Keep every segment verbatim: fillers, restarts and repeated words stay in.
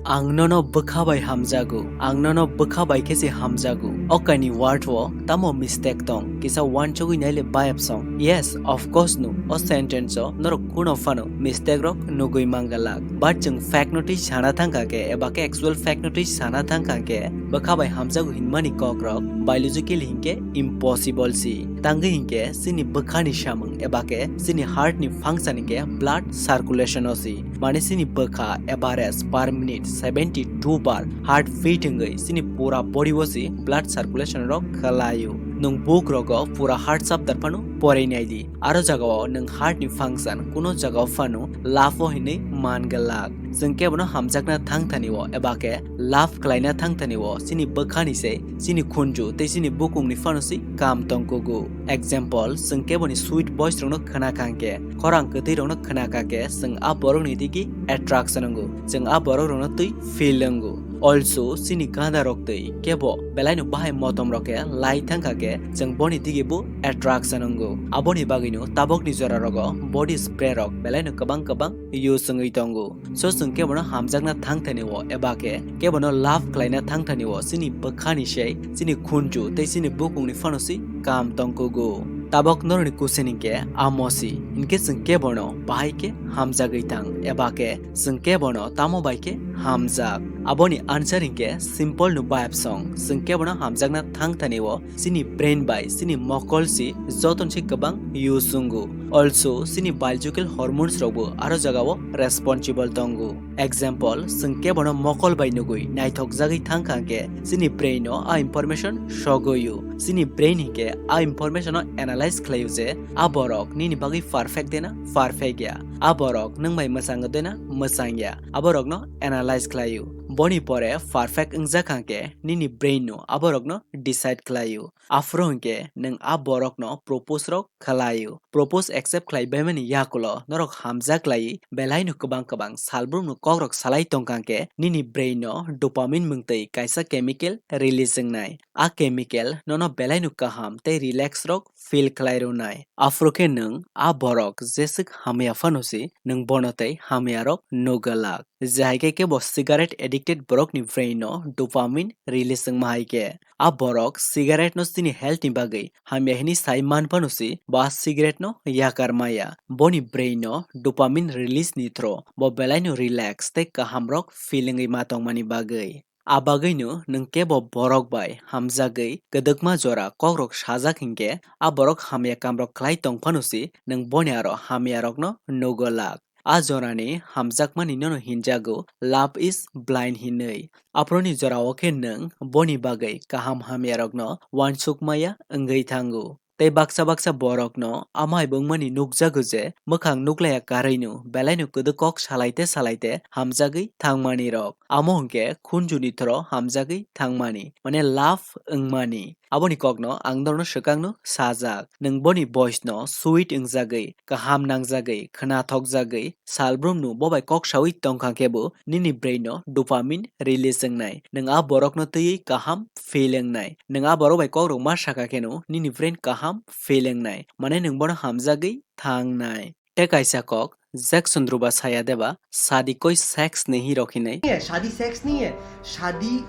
Ang nono bwkha bai hamjago, ang nono bwkha bai khe se hamjago. O kaini word o tamo mistake tong? Kisa uansugwi naile bayapsong. Yes, of course no. O sentence o norok kuno phano mistake rok nugwi mangalak. But chwng fact no twi sana thangkha khe, eba khe actual fact no twi sana thangkha khe, bwkha bai hamjago hinmani kok rok biological hinkhe impossible si. Tangwi hinkhe chini bwkhani samung eba khe chini heart ni function hinkhe blood circulation o si. Mane chini bwkha average per minute seventy two bar heart beat wngwi chini pura body o si blood circulation rok khwlaio. Nwng book rogo pura heart chapter phano porinai di. Aro jagao nwng heart ni function kuno jagao phano love o hinwi mangalak. Chwng kebono hamjakna thangthani o eba khe love khlaina thangthani o chini bwkhani se chini khunju tei chini bukungni phano se kam tongkugo. Example, chwng keboni sweet voice rokno khna kha hwnkhe, khorang kwtwi rokno khna kha khe, chwng a borokni digi attraction wngo. Chwng a borok rokno twi feel wngo. Also, chini ganda rok twi kebo belaino bahai motom rok khe lai thang kha khe, chwng boni digi bo attraction wngo. Aboni bagwino tabokni jora rogo body spray rok belaino kwbang kwbang use wngwi tongo. So chwng kebono hamjakna thangthani o eba khe kebono love khlaina thangthani o chini bwkhani sei chini khunju tei chini bukungni phano se kam tongkugo. Tabok norokni kusen hinkhe amo si, hinkhe chwng kebono bahai khe hamjagwi thang eba khe chwng kebono tamo bai khe hamjak? Aboni answer hinkhe simple no bayapsong, chwng kebono hamjakna thangthani o chini brain bai chini mokol si joton se kwbang use wngo. Also, chini biological hormones rokbo aro jagao responsible tongo. Example, chwng kebono mokol bai nugwi naithokjagwi thang kha hwnkhe chini brain no a information sogwio. Chini brain hinkhe a information no analyze khlaio je a borok nini bagwi perfect dena perfect ya, a borok nwng bai mwchango dena mwchang ya, aborokno analyze khlaio. Boni pore perfect wngjak kha hwnkhe nini brain no aborokno decide khlaio. Aphuru hinkhe nwng a borokno propose rok khlaio. Propose accept khlai baimani yakulo norok hamjak lai belaino kwbang kwbang salbrumno kokrok salai tongkha khe nini brain no dopamine mwngtwi kaisa chemical release wngnai. A chemical nono belaino kaham tei relax rok feel khlai rwnai. Aphuru khe nwng a borok jeswk hamya phano si nwng bono tei hamya rok nugwlak. Je hai khe kebo cigarette addicted borokni brain no dopamine release wngma hai khe. A borok cigarette no chini health ni bagwi hamya hini sai man phano si ba cigarette no yakar maya. Boni brain no dopamine release ni through bo belaino relax tei kaham rok feel wngwi ma tongmani bagwi. A bagwino nwng kebo borok bai hamjagwi kwdwkma jora kokrok sajak hinkhe a borok hamya kamrok khlai tong phano si nwng boni aro hamya rokno nugwlak. A jorani hamjakmani nono hinjago love is blind hinwi. Aphuruni jorao khe nwng boni bagwi kaham hamyarokno uansukmaya wngwi thango. Tei baksa baksa borokno amai bwngmani nukjago je mwkhang nuklaiya karwino belaino kwdwk kok salaite salaite hamjagwi thangmanirok. Amo hwnkhe khunjuni thoro hamjagwi thangmani, mane love wngmani. Aboni kokno ang norokno swkangno sajak. Nwng boni voice no sweet wngjagwi, kaham nangjagwi, khwnathokjagwi, salbrumno bo bai kok saui tongkha khe bo nini brain no dopamine release wngnai. Nwng a borokno twiwi kaham feel wngnai. Nwng a borok bai kokrok ma saka kheno nini brain kaham feel wngnai. Mane nwng bono hamjagwi thangnai. Tei kaisa kok, Jackson Druba saya deba, shadi koi sex nahi rok hinwi. नहीं है, शादी सेक्स नहीं है, शादी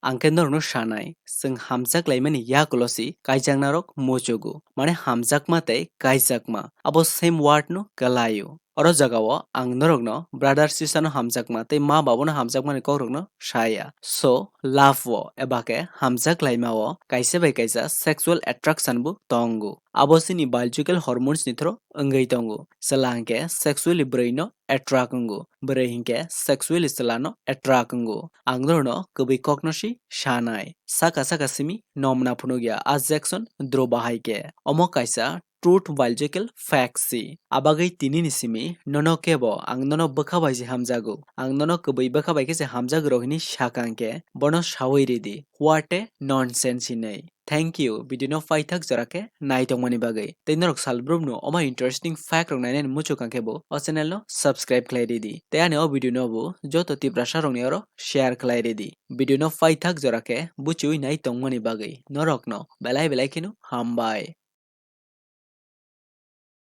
Ang khe norokno sanai, chwng hamjak laimani yakulo si kaijaknarok muchugo, mane hamjakma tei kaijakma, abo same word no kwlaio. Oro jagao ang norokno brother sister no hamjakma tei ma babo no hamjakmani kokrokno saya. So, love o eba khe hamjak laima o kaisa bai kaisa sexual attraction bo tongo. Abo chini biological hormones ni through wngwi tongo. Chwla hinkhe sexually bwrwi no attract wngo, bwrwi hinkhe sexually chwla no attract wngo. Ang norokno kwbwi kokno si sanai. Saka saka simi nomna phunukya a Jackson Druba hai khe. Omo kaisa truth biological fact si. Abagwi tinini simi nono kebo ang nono bwkha bai se hamjago. Ang nono kwbwi bwkha bai khe se hamjago rok hinwi sakang khe bono saui ridi. What a nonsense hinwi. Thank you, video no paithak jora khe naitongmani bagwi. Tei norok salbrumno oma interesting fact rok nainani muchukang khe bo o channel no subscribe khlai ridi. Tei ani o video no bo joto Tiprasa rokni oro share khlai ridi. Video no paithak jora khe buchiui naitongmani bagwi norokno belai belai kheno hambai.